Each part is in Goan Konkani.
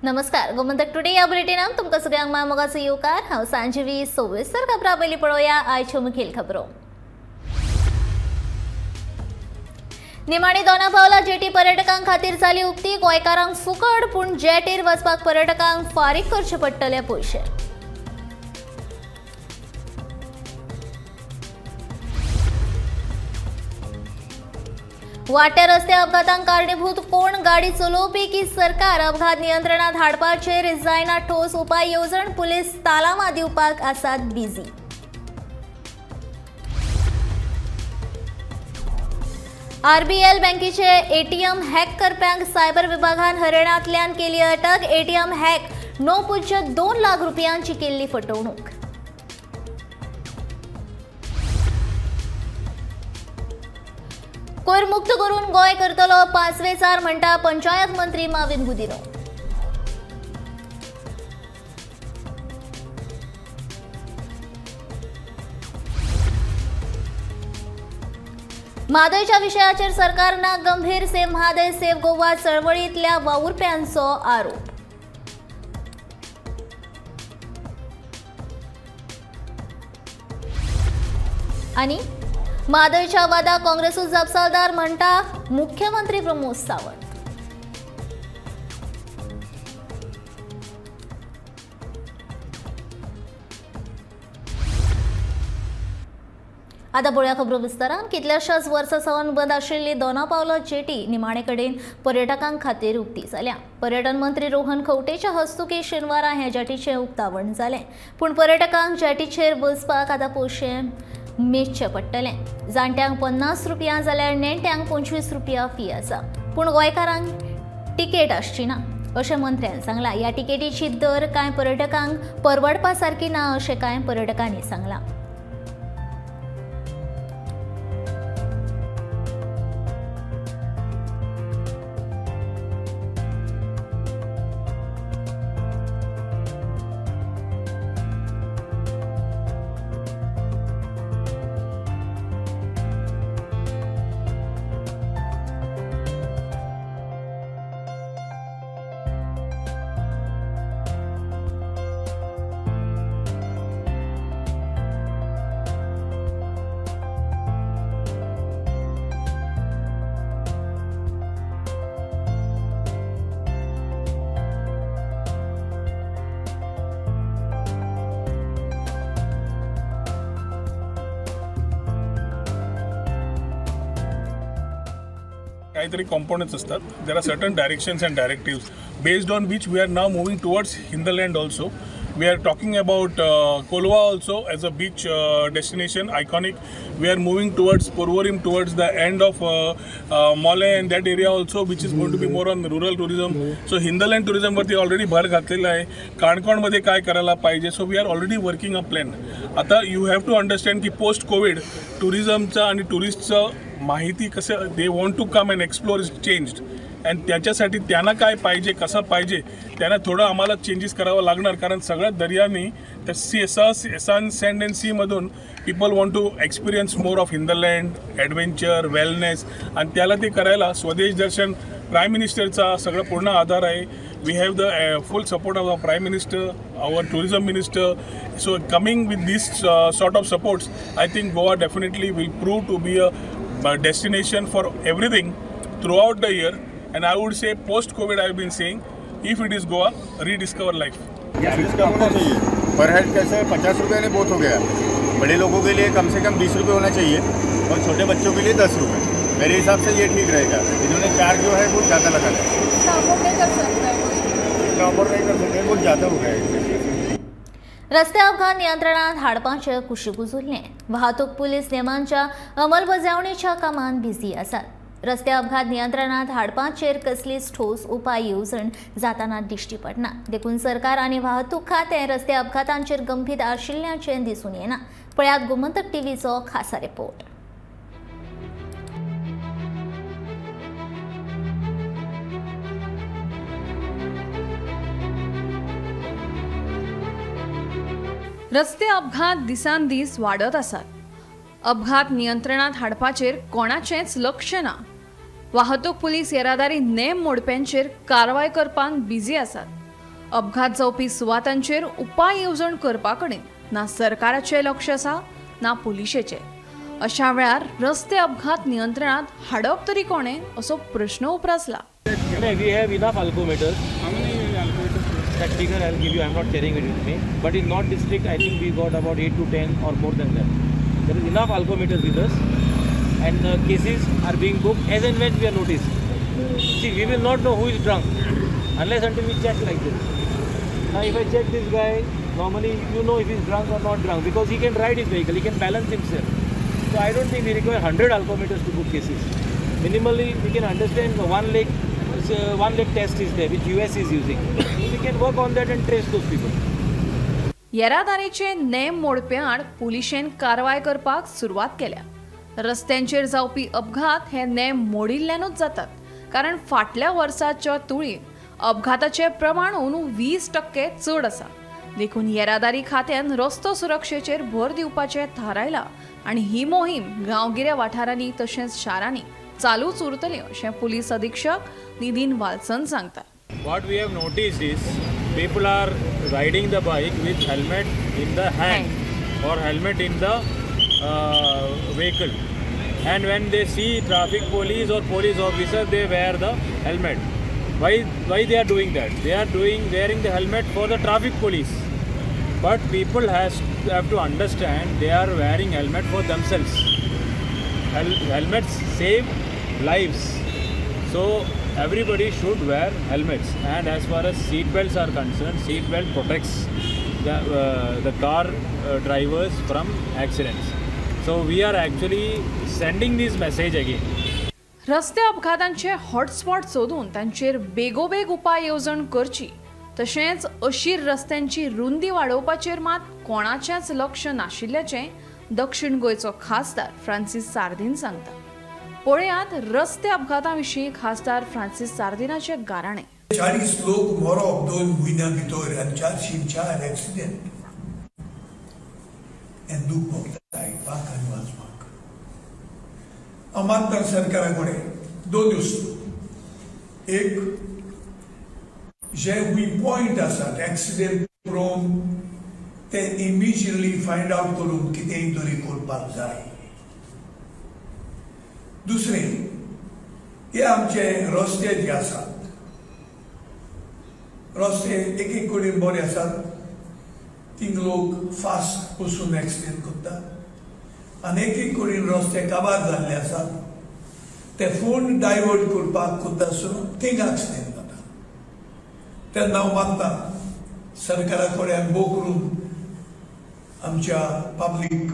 नमस्कार, गोमंतक टुडे या बुलेटिनांत तुमकां सगळ्यांक माय मोगाचो येवकार. हांव सांजवी सविस्तर खबरां पयलीं पळोवया आयच्यो मुखेल खबरो. निमाणी दोना पावला जेटी पर्यटकां खातीर जाली उक्ती. गोंयकारांक फुकट, पूण जेटीर वचपाक पर्यटकांक फारीक करचे पडटले पयशे. वाट्या रस्ते अपघातांक कारणीभूत कोण, गाडी चलोवपी की सरकार? अपघात नियंत्रणात हाडपाचेर जायना ठोस उपाय येवजण, पुलीस तालामा दिवपाक आसात बिझी. आरबीएल बँकेचे एटीएम हॅक करप्यांक सायबर विभागान हरियाणांतल्यान केली अटक. एटीएम हॅक 9.2 लाख रुपयांची केल्ली फटवणूक. कोयर मुक्त करून गोंय करतलो पांचवेचार, म्हणटा पंचायत मंत्री माविन गुदिन्हो. म्हादयच्या विशयाचेर सरकार ना गंभीर. सेव्ह म्हादय सेव्ह गोवा चळवळींतल्या वावुरप्यांचो आरोप. आनी म्हादयच्या वादाक काँग्रेसूच जापसालदार, म्हणटा मुख्यमंत्री प्रमोद सावंत. आतां पळोवया खबरो विस्तारान. कितल्याशाच वर्सां सावन बंद आशिल्ली दोना पावला जेटी निमाणे कडेन पर्यटकां खातीर उक्ती जाल्या. पर्यटन मंत्री रोहन खंवटेच्या हस्तुकीं शेनवारा ह्या जेटीचें उक्तावण जालें. पूण पर्यटकांक जेटीचेर वचपाक आतां पयशे मेजचे पडटले. जाणट्यांक 50 रुपया जाल्यार नेण्ट्यांक 25 रुपया फी आसा. पूण गोंयकारांक तिकेट आसची ना अशें मंत्र्यान सांगलां. ह्या तिकेटीची दर कांय पर्यटकांक परवडपा सारकी ना अशें कांय पर्यटकांनी सांगलां. काहीतरी कॉम्पोनंट्स असतात. There are certain directions and directives based on which we are now moving towards hinterland also. We are talking about Colva also as a beach destination iconic. We are moving towards Porvorim, towards the end of Mollem and that area also, which is going to be more on rural tourism. So hinterland टुरिझमवरती already भर घातलेला आहे. काणकोणमध्ये काय करायला पाहिजे, so we are already working a plan. आता you have to understand की पोस्ट कोविड टुरिझमचं आणि टुरिस्टचं माहिती कसं they want to come and explore is changed. And त्याच्यासाठी त्यांना काय पाहिजे, कसं पाहिजे, त्यांना थोडं आम्हाला चेंजेस करावं लागणार. कारण सगळ्या दर्यानी त्या सी सन सँड अँड सीमधून people want to experience more of hinterland adventure wellness. आणि त्याला ते करायला स्वदेश दर्शन प्राईम मिनिस्टरचा सगळं पूर्ण आधार आहे. We have the full support of our prime minister, our tourism minister. So coming with this sort of supports, I think Goa definitely will prove to be a destination for everything throughout the year. And I would say post COVID I have been saying, if it is Goa, rediscover life. Fees कम होना चाहिए. पर हेड कैसे 50 रुपये ने बहुत हो गया. बड़े लोगों के लिए कम से कम 20 रुपये होना चाहिए और छोटे बच्चों के लिए 10 रुपये. मेरे हिसाब से ये ठीक रहेगा. इन्होंने चार्ज जो है बहुत ज़्यादा लगा है. नहीं कर सकता है, अफोर्ड नहीं कर सकते, बहुत ज़्यादा हो गया है. रस्ते अपघात नियंत्रणात हाडपाचे कुशीक उरलें. वाहतूक पुलीस नेमांच्या अंमलबजावणीच्या कामांत बिझी आसात. रस्ते अपघात नियंत्रणात हाडपाचेर कसलीच ठोस उपाय येवजण जाताना दिश्टी पडना. देखून सरकार आनी वाहतूक खातें रस्ते अपघातांचेर गंभीर आशिल्ल्याचें दिसून येना. पळयात गोमंतक टीव्हीचो खासा रिपोर्ट. रस्ते अपघात दिसान दीस वाडत आसात. अपघात नियंत्रणात हाडपाचेर कोणाचेंच लक्ष ना. वाहतूक पुलीस येरादारी नेम मोडप्यांचेर कारवाय करपाक बिझी आसात. अपघात जावपी सुवातांचेर उपाय येवजण करपा कडेन ना सरकाराचें लक्ष आसा ना पुलिशेचें. अशा वेळार रस्ते अपघात नियंत्रणात हाडप तरी कोणें असो प्रश्न उप्रासला. We have enough alcometers. How many alcometers? That figure I'll give you. I'm not carrying it with me. But in North District, I think we got about 8 to 10 or more than that. There is enough alcometers with us, and cases are being booked as and when we are noticed. See, we will not know who is drunk unless until we check like this. Now, if I check this guy, normally you know if he's drunk or not drunk because he can ride his vehicle, he can balance himself. So I don't think we require 100 alcometers to book cases. Minimally, we can understand the one leg test is there, which US is using. We can work on that and trace those people. येरादारीचे name मोडप्यां आड पुलिशेन कारवाय करपाक सुरवात केल्या. रस्त्यांचेर जावपी अपघात हे नेम मोडिल्ल्यानूच जातात, कारण फाटल्या वर्साच्या तुळेन अपघाताचें प्रमाण अंदू 20% चड आसा. देखून येरादारी खात्यान रस्तो सुरक्षेचेर भर दिवपाचें थारायलां आनी ही मोहीम गांवगिऱ्या वाठारांनी तशेंच शारांनी चालूच उरतली अशें पुलीस अधीक्षक निधीन वाल्सन सांगतात. What we have noticed is people are riding the bike with helmet in the hand or helmet in the vehicle, and when they see traffic police or police officer, they wear the helmet. Why they are doing that? They are wearing the helmet for the traffic police. But people have to understand they are wearing helmet for themselves. Helmets save lives. So everybody should wear helmets. And as far as seat belts are concerned, seat belt protects the car drivers from accidents. So we are actually sending this message again. रस्ते अपघातांचे हॉटस्पॉट सोदून तांचेर बेगोबेग उपाय येवजण करची, तशेंच अशीर रस्त्यांची रुंदी वाडोवपाचेर मात कोणाचेंच लक्ष नाशिल्ल्याचें दक्षिण गोंयचो खासदार फ्रांसीस सार्दीन सांगता. पळयात रस्ते अपघाता विशीं खासदार फ्रांसीस सार्दिनाचे गाराणे. 40 लोक मरप 2 म्हयन्या भितर आनी 404 एक्सिडेंट हें दूख भोगता आयकपाक आनी वाचपाक. हांव मागता सरकारा कडेन 2 वस्तू. एक, जे we point आसात एक्सिडेंट प्रोन ते इमिजिएटली फायंड आवट करून कितेंय तरी करपाक जाय. दुसरें, हे आमचे रस्ते जे आसात, रस्ते एक एक कडेन बरे आसात, थिंग लोक फास्ट वचून एक्सिडेंट करतात आनी एक एक कडेन रस्ते काबार जाल्ले आसात, ते फोन डायवर्ट करपाक करता आसतना थिंग एक्सिडेंट जाता. तेन्ना हांव मागता सरकारा कडेन भोव करून आमच्या पब्लीक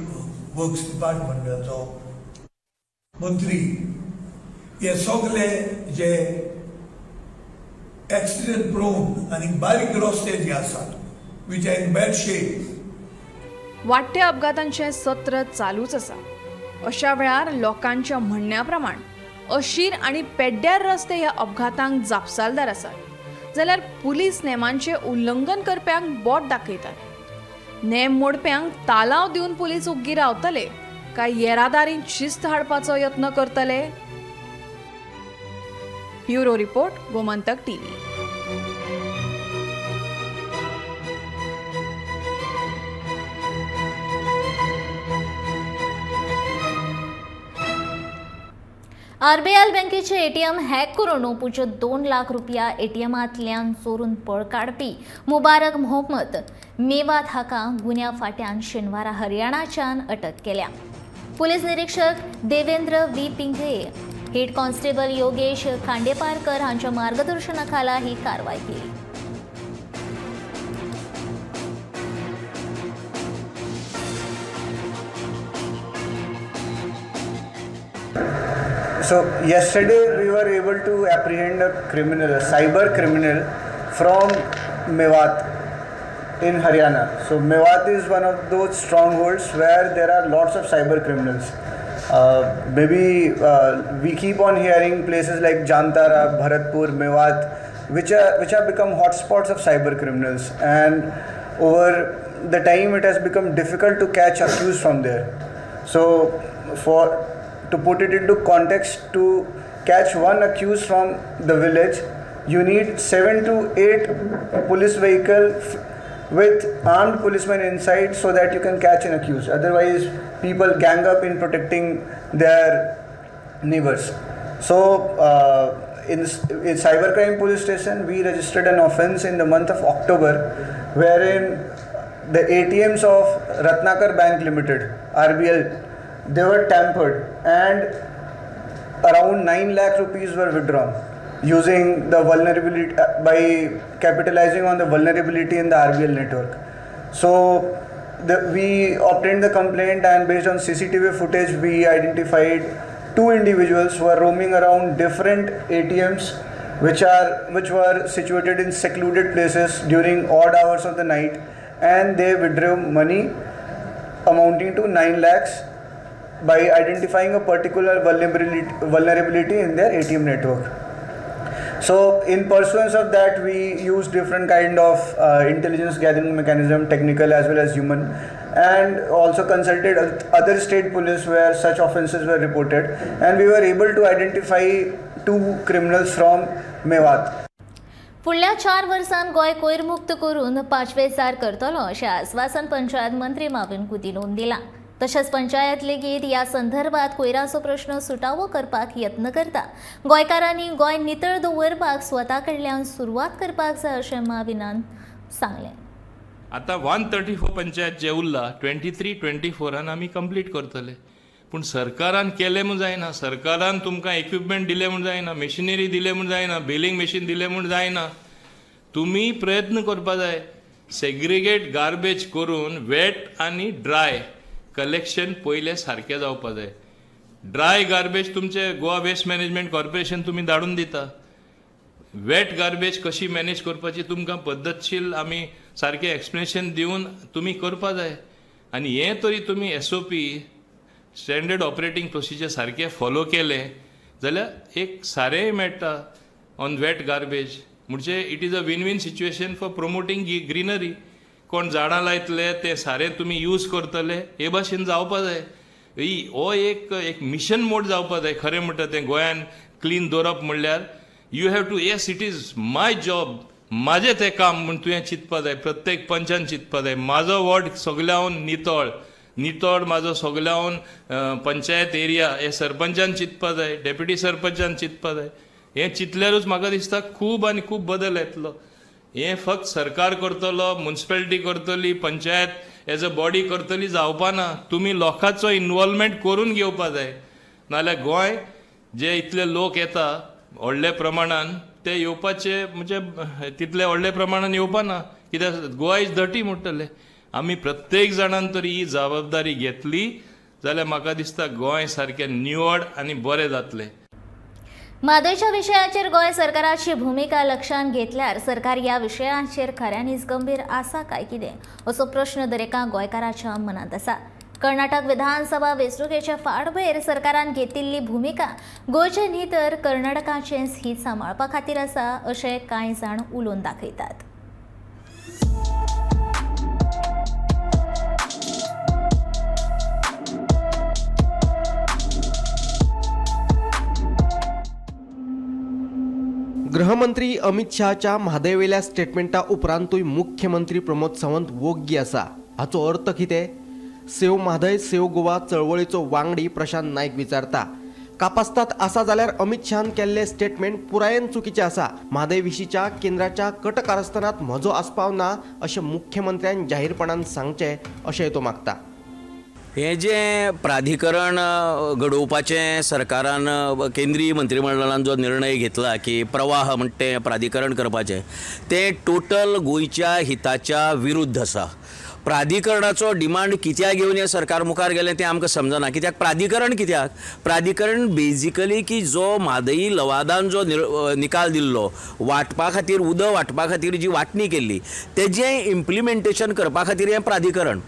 वर्क्स डिपार्टमेंटाचो मंत्री हे सगळे जे एक्सिडेंट प्रोन आनी बारीक रस्ते जे आसात which are in bad shape. वाडट्या अपघातांचें सत्र चालूच आसा. अशा वेळार लोकांच्या म्हणण्या प्रमाण अशीर आनी पेड्ड्यार रस्ते ह्या अपघातांक जापसालदार आसात, जाल्यार पुलीस नेमांचें उल्लंघन करप्यांक बोट दाखयतात. नेम मोडप्यांक तालाव दिवन पुलीस ओग्गी रावतले काय येरादारींत शिस्त हाडपाचो यत्न करतले? Bureau report, Gomantak TV. RBL बँकेचे एटीएम हॅक करून पुजो 2 लाख रुपया एटीएमांतल्यान चोरून पळ काडपी मुबारक मोहम्मद मेवात हाका गुन्या फाट्यान शेनवारा हरियाणाच्यान अटक केल्या. पुलीस निरीक्षक Devendra V Pingle, head constable Yogesh Khandeparkar हांच्या मार्गदर्शनाखाला ही कारवाय केली. So yesterday we were able to apprehend a criminal, a cyber criminal from Mewat in Haryana. So Mewat is one of those strongholds where there are lots of cyber criminals. Maybe we keep on hearing places like Jamtara, Bharatpur, Mewat, which have become hotspots of cyber criminals, and over the time it has become difficult to catch accused from there. So to put it into context, to catch one accused from the village You need 7 to 8 police vehicle with armed policemen inside so that you can catch an accused. Otherwise, people gang up in protecting their neighbors. So in Cybercrime Police Station, we registered an offense in the month of October, wherein the ATMs of Ratnakar Bank Limited, RBL, they were tampered and around 9 lakh rupees were withdrawn using the vulnerability, by capitalizing on the vulnerability in the RBL network. So we obtained the complaint, and based on CCTV footage, we identified 2 individuals who are roaming around different ATMs which were situated in secluded places during odd hours of the night, and they withdrew money amounting to 9 lakhs by identifying a particular vulnerability in their ATM network. So in pursuance of that, we use different kind of intelligence gathering mechanism, technical as well as human, and also consulted other state police where such offences were reported, and we were able to identify 2 criminals from Mewat. फुडल्या 4 वर्सांत गोंय कोयरमुक्त करून पांचवेचार करतलो अशें आस्वासन पंचायत मंत्री माविन गुदिन्होन दिलां. तशेंच पंचायत लेगीत ह्या संदर्भात कोयराचो प्रश्न सुटावो करपाक यत्न करता. गोंयकारांनी गोंय नितळ दवरपाक स्वता कडल्यान सुरवात करपाक जाय अशें माविनान सांगलें. आतां 134 पंचायत जे उरला 23-24 आमी कंप्लीट करतले. पूण सरकारान केलें म्हूण जायना, सरकारान तुमकां इक्विपमेंट दिलें म्हूण जायना, मशिनरी दिलें म्हूण जायना, बेलिंग मशीन दिलें म्हूण जायना. तुमी प्रयत्न करपा जाय. सेग्रिगेट गार्बेज करून वेट आनी ड्राय कलेक्शन पयलें सारकें जावपा जाय. ड्राय गार्बेज तुमचे गोवा वेस्ट मॅनेजमेंट कॉर्पोरेशन तुमी धाडून दिता. वेट गार्बेज कशी मॅनेज करपाची तुमकां पद्दतशीर आमी सारकें एक्सप्लेनेशन दिवन तुमी करपा जाय. आनी हें तरी तुमी SOP standard operating procedure सारकें फॉलो केलें जाल्यार एक सारेंय मेळटा ऑन वेट गार्बेज. म्हणजे it is a win win situation for promoting greenery. कोण झाडां लायतले ते सारें तुमी यूज करतले हे भाशेन जावपा जाय. हो एक एक मिशन मोड जावपा जाय. खरें म्हणटा तें गोंयान क्लीन दवरप म्हणल्यार you have to, yes it is my job, म्हाजें तें काम म्हूण तुवें चिंतपा जाय. प्रत्येक पंचान चिंतपा जाय. म्हाजो वॉर्ड सगल्यावन नितळ नितळ, म्हाजो सगल्यावन पंचायत एरिया हे सरपंचान चिंतपा जाय, डेप्युटी सरपंचान चिंतपा जाय. हें चिंतल्यारूच म्हाका दिसता खूब आनी खूब बदल येतलो. हें फक्त सरकार करतलो, म्युनिसिपालिटी करतली, पंचायत एज अ बॉडी करतली जावपा ना. तुमी लोकांचो इन्वॉल्वमेंट करून घेवपा जाय. नाल्यार गोंय जे इतले लोक येता व्हडल्या प्रमाणान ते येवपाचे म्हणजे तितले व्हडल्या प्रमाणान येवपा ना, कित्याक गोवा is dirty म्हणटले. आमी प्रत्येक जाणान तरी ही जबाबदारी घेतली जाल्यार म्हाका दिसता गोंय सारकें निवळ आनी बरें जातलें. म्हादयच्या विशयाचेर गोंय सरकाराची भुमिका लक्षांत घेतल्यार सरकार ह्या विशयाचेर खऱ्यांनीच गंभीर आसा काय कितें असो प्रश्न दरेका गोंयकाराच्या मनांत आसा. कर्नाटक विधानसभा वेंचणुकेचे फाटभुंयेर सरकारान घेतिल्ली भुमिका गोंयचे न्ही तर कर्नाटकाचेंच हित सांबाळपा खातीर आसा अशें कांय जाण उलोवन दाखयतात. गृहमंत्री अमित शहाच्या म्हादयवेल्या स्टेटमेंटा उपरांतूय मुख्यमंत्री प्रमोद सावंत वोग्गी आसा. हाचो अर्थ कितें? सेव म्हादय सेव गोवा चळवळीचो वांगडी प्रशांत नायक विचारता. कापास्तात आसा जाल्यार अमित शहान केल्ले स्टेटमेंट पुरायेन चुकीचें आसा. म्हादय विशींच्या केंद्राच्या कटकारस्थानांत म्हजो आस्पाव ना अशें मुख्यमंत्र्यान जाहीरपणान सांगचें अशें तो मागता. हें जें प्राधिकरण घडोवपाचें सरकारान केंद्रीय मंत्रिमंडळान जो निर्णय घेतला की प्रवाह म्हणटा तें प्राधिकरण करपाचें, तें टोटल गोंयच्या हिताच्या विरुद्ध आसा. प्राधिकरणाचो डिमांड कित्याक घेवन हें सरकार मुखार गेलें तें आमकां समजना. कित्याक प्राधिकरण, कित्याक प्राधिकरण बेजिकली की जो म्हादई लवादान जो निकाल दिल्लो वांटपा खातीर, उदक वांटपा खातीर जी वांटणी केल्ली तेजें इम्प्लिमेंटेशन करपा खातीर हें प्राधिकरण.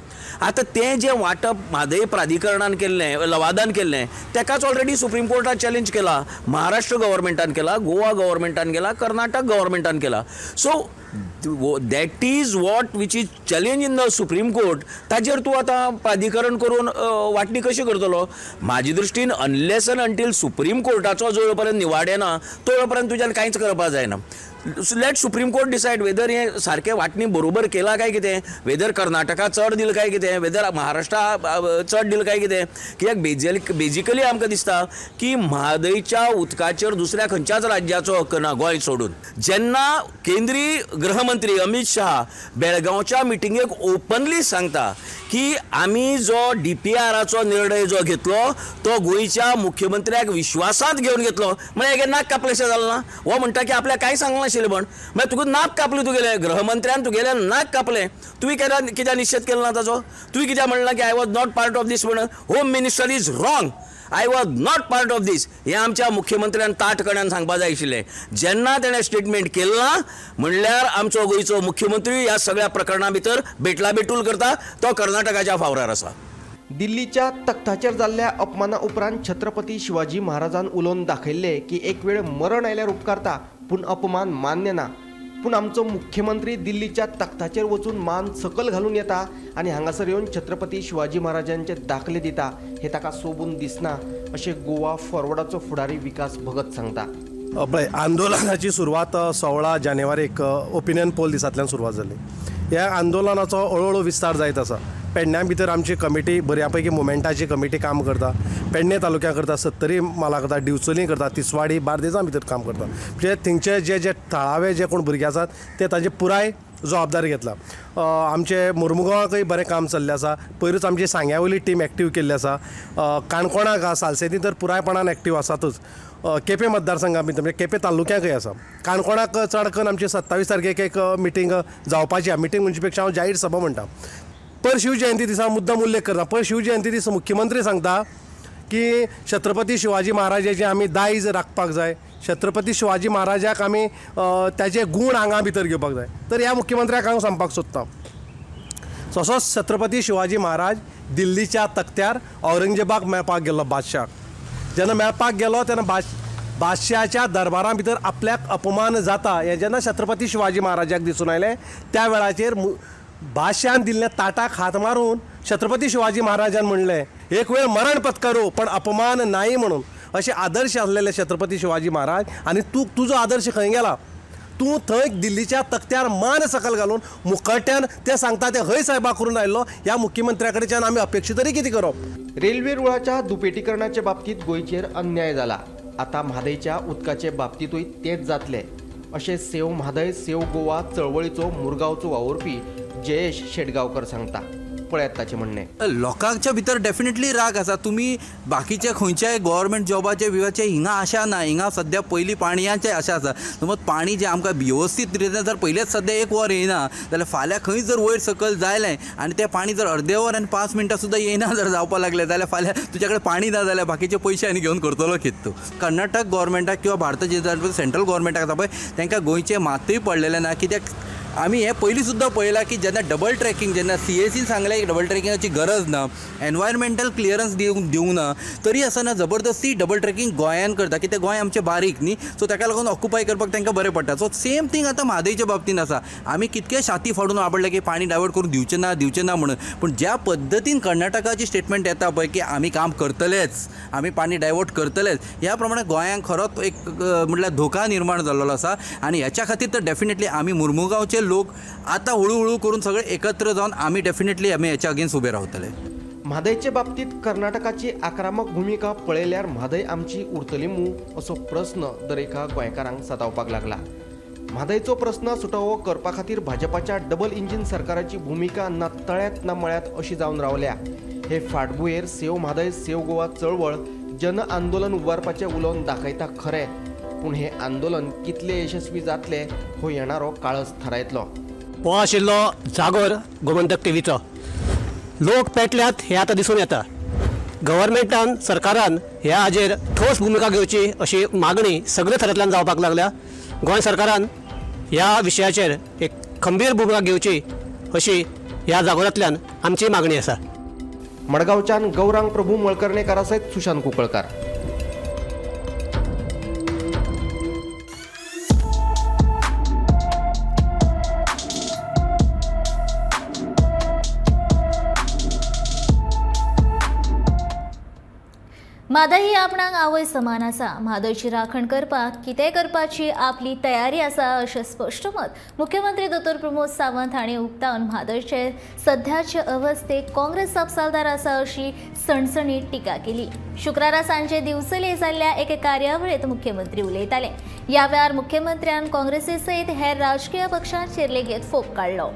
आतां तें जें वांटप म्हादय प्राधिकरणान केल्लें, लवादान केल्लें, तेकाच ऑलरेडी सुप्रीम कोर्टान चॅलेंज केला, महाराष्ट्र गव्हर्मेंटान केला, गोवा गव्हर्मेंटान केला, कर्नाटक गव्हर्मेंटान केला. So that is what which is challenge in the Supreme Court. ताजेर तूं आतां प्राधिकरण करून वांटणी कशी करतलो? म्हाजे दृश्टीन अनलेस एंड अंटील सुप्रीम कोर्टाचो जो पर्यंत निवाड येना तो पर्यंत तुज्यान कांयच करपाक जायना. Let Supreme Court decide whether हें सारकें वांटणी बरोबर केलां काय कितें, वेदर कर्नाटका चड दिलां काय कितें, वेदर महाराष्ट्रा चड दिलां काय कितें. कित्याक बेजिकली आमकां दिसता की म्हादयच्या उदकाचेर दुसऱ्या खंयच्याच राज्याचो हक्क ना गोंय सोडून. जेन्ना केंद्रीय गृहमंत्री अमीत शाह बेळगांवच्या मिटिंगेक ओपनली सांगता की आमी जो DPRाचो निर्णय जो घेतलो तो गोंयच्या मुख्यमंत्र्याक विश्वासांत घेवन घेतलो, म्हळ्यार हेगें नाक कापलेशें जालें ना. हो म्हणटा की आपल्याक कांय सांगना पण मागीर तुका नाक कापलें, तुगेलें गृहमंत्र्यान तुगेलें नाक कापलें, तुवें कित्याक निशेध केलो ना ताचो? तुवें कित्याक म्हणलां की I was not part of this म्हणून? Home minister is wrong, I was not part of this, हें आमच्या मुख्यमंत्र्यान ताटकण्यान सांगपा जाय आशिल्लें. जेन्ना तेणें स्टेटमेंट केलें ना म्हणल्यार आमचो गोंयचो मुख्यमंत्री ह्या सगळ्या प्रकरणा भितर बेटला बेटूल करता, तो कर्नाटकाच्या फावरार आसा. दिल्लीच्या तख्ताचेर जाल्ल्या अपमाना उपरांत छत्रपती शिवाजी महाराजान उलोवन दाखयल्लें की एक वेळ मरण आयल्यार उपकारता पूण अपमान मान्य ना. पूण आमचो मुख्यमंत्री दिल्लीच्या तख्ताचेर वचून मान सकल घालून येता आनी हांगासर येवन छत्रपती शिवाजी महाराजांचे दाखले दिता हे ताका सोबून दिसना अशें गोवा फॉरवर्डाचो फुडारी विकास भगत सांगता. पळय, आंदोलनाची सुरवात 16 जानेवारीक ओपिनियन पोल दिसांतल्यान सुरवात जाली. ह्या आंदोलनाचो हळू हळू विस्तार जायत आसा. पेडण्या भितर आमची कमिटी बऱ्या पैकी मुवमेंटाची कमिटी काम करता, पेडणे तालुक्या करता, सत्तरी म्हाला करता, डिवचोली करता, तिसवाडी बार्देजा भितर काम करता. म्हणजे थंयचे जे जे थळावे जे कोण भुरगे आसात ते तांचे पुराय जबाबदारी घेतला. आमचे मुर्मुगांवाकय बरें काम चल्लें आसा. पयरूच आमची सांग्या वयली टीम एक्टीव केल्ली आसा. काणकोणाक सालसेती तर पुरायपणान एक्टीव आसातच. केपें मतदारसंघा भितर म्हणजे केपें तालुक्याकय आसा. काणकोणाक चड करून आमची 27 तारखेक एक मिटींग जावपाची आसा. मिटींग म्हणचे पेक्षा हांव जाहीर सभा म्हणटा. पर शिवजयंती दिसा मुद्दाम उल्लेख करता. पर शिवजयंती दीस मुख्यमंत्री सांगता की छत्रपती शिवाजी महाराजाचे आमी दायज राखपाक जाय, छत्रपती शिवाजी महाराजाक आमी ताजे गूण आंगा भितर घेवपाक जाय. तर ह्या मुख्यमंत्र्याक हांव सांगपाक सोदतां, तसोच छत्रपती शिवाजी महाराज दिल्लीच्या तख्त्यार औरंगजेबाक मेळपाक गेल्लो बादशाक. जेन्ना मेळपाक गेलो तेन्ना बादशाच्या दरबारा भितर आपल्याक अपमान जाता हें जेन्ना छत्रपती शिवाजी महाराजाक दिसून आयलें त्या वेळाचेर बादशान दिल्ल्या ताटाक हात मारून छत्रपती शिवाजी महाराजान म्हणलें एक वेळ मरण पत्करू पण अपमान नाही म्हणून. अशे आदर्श आसलेले छत्रपती शिवाजी महाराज आनी तूं तुजो आदर्श खंय गेला? तूं थंय दिल्लीच्या तख्त्यार मान सकल घालून मुकट्यान ते सांगता ते हय साहेबा करून आयिल्लो. ह्या मुख्यमंत्र्या कडच्यान आमी अपेक्षा तरी कितें करप? रेल्वे रुळाच्या दुपेटीकरणाचे बाबतींत गोंयचेर अन्याय जाला, आतां म्हादयच्या उदकाचे बाबतींतूय तेच जातलें अशें सेव म्हादय सेव गोवा चळवळीचो मुरगांवचो वावुरपी जयेश शेटगांवकर सांगता. पळयात ताचें म्हणणें. लोकांच्या भितर डेफिनेटली राग आसा. तुमी बाकीचे खंयच्याय गव्हर्मेंट जॉबाचे बिवाचे हिंगा आशा ना. हिंगा सद्या पयलीं पाणयाचे आशा आसा. समज पाणी जें आमकां वेवस्थीत रितीन जर पयलेंच सद्या एक वर येयना जाल्यार फाल्यां खंय जर वयर सकयल जालें आनी तें पाणी जर अर्दें वर आनी 5 मिनटां सुद्दां येयना जर जावपाक लागलें जाल्यार फाल्यां तुज्या कडेन पाणी ना जाल्यार बाकीचे पयशे आनी घेवन करतलो कितें तूं? कर्नाटक गव्हर्मेंटाक किंवा भारताचे सेंट्रल गव्हर्मेंटाक आसा पळय तांकां गोंयचें मातूय पडलेलें ना. कित्याक आमी हें पयलीं सुद्दां पळयलां की जेन्ना डबल ट्रॅकिंग जेन्ना CACन सांगलें की डबल ट्रॅकिंगाची गरज ना, एनवायरमेंटल क्लियरन्स दिवंक ना, तरी आसतना जबरदस्ती डबल ट्रॅकिंग गोंयान करता. कित्याक गोंय आमचें बारीक न्ही, सो ताका लागून ऑक्युपाय करपाक तांकां बरें पडटा. सो सेम थींग आतां म्हादयच्या बाबतीन आसा. आमी कितके छाती फाडून वापरले की पाणी डायवर्ट करून दिवचें ना दिवचें ना म्हणून, पूण ज्या पद्दतीन कर्नाटकाची स्टेटमेंट येता पळय की आमी काम करतलेच, आमी पाणी डायवर्ट करतलेच, ह्या प्रमाणे गोंयांक खरोच एक म्हटल्यार धोका निर्माण जाल्लो आसा. आनी ह्याच्या खातीर तर डेफिनेटली आमी मुर्मुगांवचे लोक आतां हळूहळू करून सगळे एकत्र जावन आमी डेफिनेटली आमी हेच्या अगेन्स्ट उबे रावतले. म्हादयचे बाबतींत कर्नाटकाची आक्रमक भुमिका पळयल्यार म्हादय आमची उरतली मू असो प्रस्न दरेका गोंयकारांक सतावपाक लागला. म्हादयचो प्रस्न सुटावो करपा खातीर भाजपाच्या डबल इंजीन सरकाराची भुमिका ना तळ्यात ना मळ्यात अशी जावन रावल्या. हे फाटभुंयेर सेव म्हादय सेव गोवा चळवळ जन आंदोलन उबारपाचें उलोवन दाखयता खरें, पूण हे आंदोलन कितले यशस्वी जातले हो येणारो काळच थारायतलो. हो आशिल्लो जागोर गोमंतक टीव्हीचो. लोक पेटल्यात हे आतां दिसून येता. गव्हर्मेंटान सरकारान ह्या हाजेर ठोस भुमिका घेवची अशी मागणी सगळे थरांतल्यान जावपाक लागल्या. गोंय सरकारान ह्या विशयाचेर एक खंबीर भुमिका घेवची अशी ह्या जागोरांतल्यान आमची मागणी आसा. मडगांवच्यान गौरांग प्रभू मळकर्णेकारा सयत सुशांत कुंकळकार. म्हादय ही आपणाक आवय समान आसा. म्हादयची राखण करपाक कितें करपाची आपली तयारी आसा अशें स्पश्ट मत मुख्यमंत्री दोतोर प्रमोद सावंत हांणी उक्तावन म्हादयचे सध्याचे अवस्थेक काँग्रेस जापसालदार आसा अशी सणसणीत टिका केली. शुक्रारा सांजे दिवचले जाल्ल्या एके कार्यावळींत मुख्यमंत्री उलयताले. ह्या वेळार मुख्यमंत्र्यान काँग्रेसी सयत हेर राजकीय पक्षांचेर लेगीत फोग काडलो.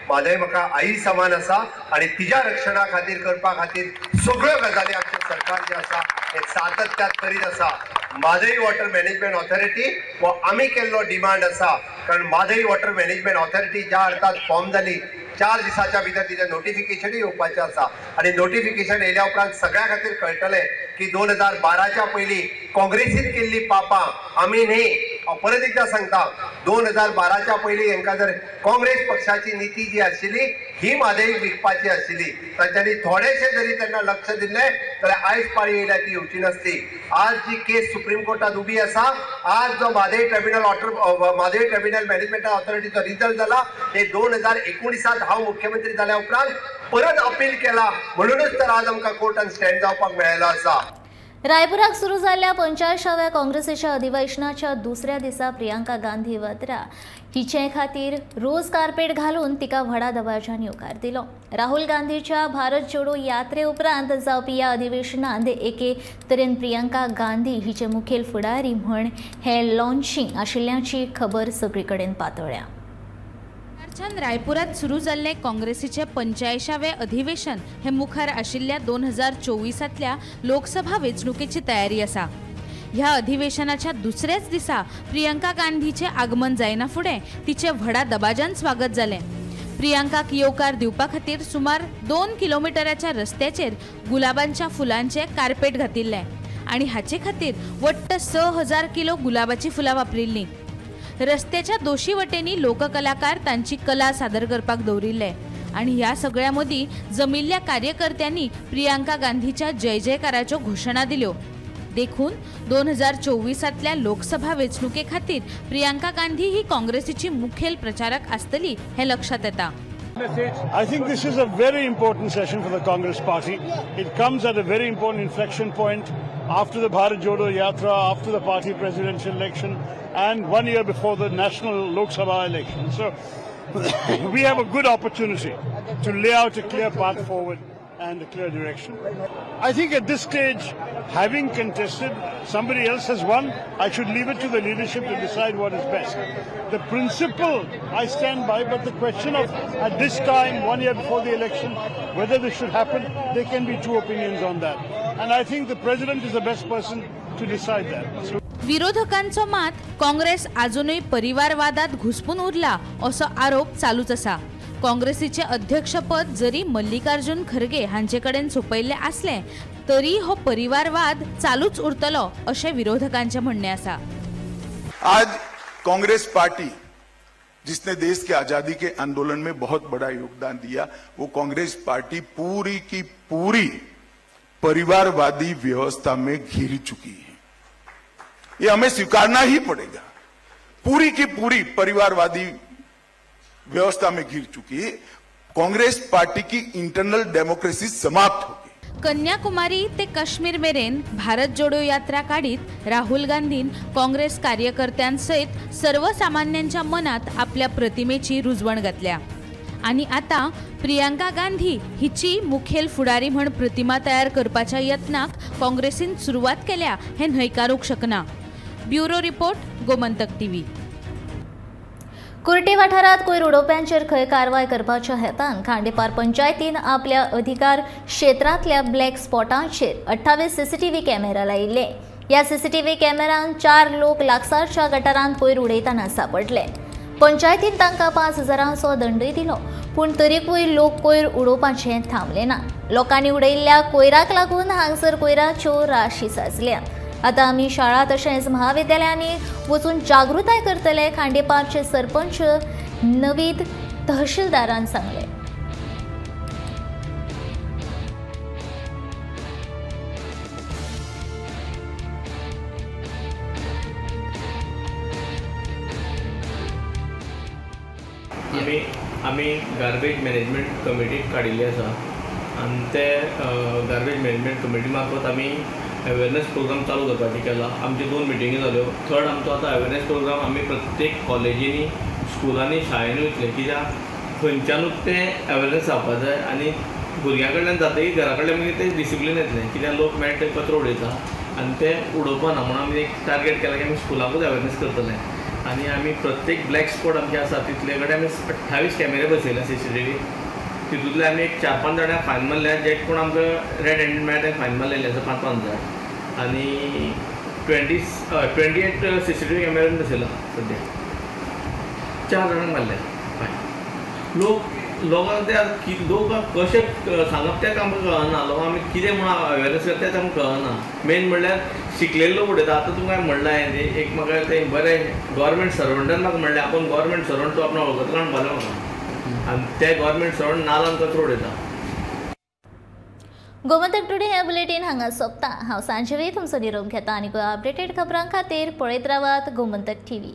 म्हादय म्हाका आई समान आसा आनी तिज्या रक्षणा खातीर करपा खातीर सगळ्यो गजाली आमचें सरकार जें आसा हें सातत्यात करीत आसा. म्हादय वॉटर मॅनेजमेंट ऑथॉरिटी हो आमी केल्लो डिमांड आसा, कारण म्हादय वॉटर मॅनेजमेंट ऑथॉरिटी ज्या अर्थात फॉर्म जाली 4 दिसाच्या भितर तिचें नोटिफिकेशनूय येवपाचें आसा आनी नोटिफिकेशन येयल्या उपरांत सगळ्या खातीर कळटलें की 2012च्या पयलीं काँग्रेसीन केल्ली पापां आमी न्ही. हांव परत एकदां सांगता, 2012च्या पयलीं हेंकां जर काँग्रेस पक्षाची निती जी आशिल्ली ही म्हादय विकपाची आशिल्ली, तांच्यांनी थोडेशें जरी तेन्ना लक्ष दिल्लें जाल्यार आयज पाळी येयल्या ती येवची नासली. आज जी केस सुप्रीम कोर्टात उबी आसा, आज जो Mhadei tribunal Mhadei tribunal management ऑथॉरिटीचो रिजल्ट जाला, हे 2019 हांव मुख्यमंत्री जाल्या उपरांत परत अपील केला, म्हणूनच तर आज आमकां कोर्टान स्टँड जावपाक मेळ्ळो आसा. रायपुराक सुरू जाल्ल्या 85व्या काँग्रेसीच्या अधिवेशनाच्या दुसऱ्या दिसा प्रियांका गांधी वाड्रा हिचे खातीर रोज कार्पेट घालून तिका व्हडा दबाज्यान येवकार दिलो. राहुल गांधीच्या भारत जोडो यात्रे उपरांत जावपी ह्या अधिवेशनांत एके तरेन प्रियांका गांधी हिचे मुखेल फुडारी म्हण हे लॉन्चिंग आशिल्ल्याची खबर सगळी कडेन पातळ्ळ्या. रायपुरात सुरू जाल्लें काँग्रेसीचें 85वें अधिवेशन हे मुखार आशिल्ल्या 2024तल्या लोकसभा वेंचणुकेची तयारी आसा. ह्या अधिवेशनाच्या दुसऱ्याच दिसा प्रियंका गांधीचें आगमन जायना फुडें तिचें व्हडा दबाज्यान स्वागत जालें. प्रियंकाक येवकार दिवपा खातीर सुमार 2 किलोमिटराच्या रस्त्याचेर गुलाबांच्या फुलांचें कार्पेट घातिल्लें आनी हाचे खातीर वट्ट 6000 किलो गुलाबाचीं फुलां वापरिल्लीं. रस्त्याच्या दोशी वटेंनी लोककलाकार तांची कला सादर करपाक दवरिल्ले आनी ह्या सगळ्या मदीं जमिल्ल्या कार्यकर्त्यांनी प्रियंका गांधीच्या जय जयकाराच्यो घोशणा दिल्यो. देखून 2024तल्या लोकसभा वेंचणुके खातीर प्रियंका गांधी ही काँग्रेसीची मुखेल प्रचारक आसतली हें लक्षात येता. I think this is a very important session for the Congress party. It comes at a very important inflection point after the Bharat Jodo Yatra, after the party presidential election, and 1 year before the national Lok Sabha election. So we have a good opportunity to lay out a clear path forward and a clear direction. I think at this stage, having contested, somebody else has won. I should leave it to the leadership to decide what is best. The principle I stand by, but the question of at this time, 1 year before the election, whether this should happen, there can be two opinions on that. And I think the president is the best person to decide that. So विरोधकांचो मात काँग्रेस आजुनूय परिवारवादात घुसपून उरला असो आरोप चालूच आसा. काँग्रेसीचे अध्यक्षपद जरी मल्लिकार्जुन खरगे हांचे कडेन सोंपयल्लें आसलें तरी हो परिवारवाद चालूच उरतलो अशें विरोधकांचें म्हणणें आसा. आज कांग्रेस पार्टी जिसने देश के आजादी के आंदोलन में बहुत बड़ा योगदान दिया, वो कांग्रेस पार्टी पूरी की पूरी परिवारवादी व्यवस्था में घिर चुकी है। ये हमें स्वीकारना ही पड़ेगा। पूरी की पूरी परिवारवादी व्यवस्था में घिर चुकी है। कांग्रेस पार्टी की इंटरनल डेमोक्रेसी समाप्त हो गई। कन्याकुमारी ते काश्मीर मेरेन भारत जोडो यात्रा काडीत राहुल गांधीन काँग्रेस कार्यकर्त्यांसयत सर्वसामान्यांच्या मनात आपल्या प्रतिमेची रुजवण घातल्या आनी आतां प्रियंका गांधी हिची मुखेल फुडारी म्हण प्रतिमा तयार करपाच्या यत्नाक काँग्रेसीन सुरवात केल्या हें न्हयकारूंक शकना. Bureau report, Gomantak TV. Curti वाठारांत कोयर उडोवप्यांचेर खंय कारवाय करपाच्या हेतान खांडेपार पंचायतीन आपल्या अधिकार क्षेत्रांतल्या ब्लॅक स्पॉटांचेर 28 सीसीटीव्ही कॅमेरा लायिल्ले. ह्या सीसीटीव्ही कॅमेरान 4 लोक लागसारच्या गटारांत कोयर उडयतना सांपडले. पंचायतीन तांकां 5,000 दंडय दिलो. पूण तरीकूय लोक कोयर उडोवपाचें थांबले ना. लोकांनी उडयल्ल्या कोयराक लागून हांगसर कोयराच्यो राशी साजल्या. आतां आमी शाळा तशेंच महाविद्यालयांनी वचून जागृताय करतले, खांडेपारचे सरपंच नवीद तहसीलदारान सांगलें. आमी गार्बेज मॅनेजमेंट कमिटी काडिल्ली आसा आनी ते गार्बेज मॅनेजमेंट कमिटी मार्फत आमी अवेरनेस प्रोग्राम चालू करपाचें केला. आमच्यो 2 मिटिंगी जाल्यो. थर्ड आमचो आतां अवेरनेस प्रोग्राम आमी प्रत्येक कॉलेजींनी, स्कुलांनी, शाळेंनी वयतले, कित्याक खंयच्यानूच तें अवेरनेस जावपा जाय आनी भुरग्यां कडल्यान जातकीर घरा कडल्यान मागीर तें डिसिप्लीन येतलें, कित्याक लोक मेळटा ते कचरो उडयता आनी तें उडोवपा ना. म्हणून आमी एक टार्गेट केलां की आमी स्कुलाकूच अवेरनेस करतले आनी आमी प्रत्येक ब्लॅक स्पॉट आमचे आसा तितले कडेन आमी 28 कॅमेरे बसयल्या CCTV. तितूंतले आमी एक 4-5 जाणांक फायन मारल्या, जे कोण आमकां रेड हँडेड मेळ्ळा तांकां फायन मारलेली आसा 5-5 हजार आनी 28 CCTV कॅमेरे बसयला सद्या. 4 जाणांक मारल्या फायन. लोकांक ते लोक कशें सांगप तेंच आमकां कळना. लोकांक आमी कितें म्हणून अवेरनेस करता तेंच आमकां कळना. मेन म्हणल्यार शिकलेले लोक उडयता. आतां तुमकां हांवें म्हणलां हें एक म्हाका तें बरें गव्हर्मेंट सर्वंटान म्हाका म्हणलें, आपूण गव्हर्मेंट सर्वंट तूं आपणाक वळखतलो म्हणपालें म्हाका, आनी ते गव्हर्मेंट सर्वंट नालान कचरो उडयता. गोमंतक टुडे हें बुलेटीन हांगा सोंपता. हांव सांजवी तुमचो निरोप घेता आनी अपडेटेड खबरां खातीर पळयत रावात गोमंतक टीव्ही.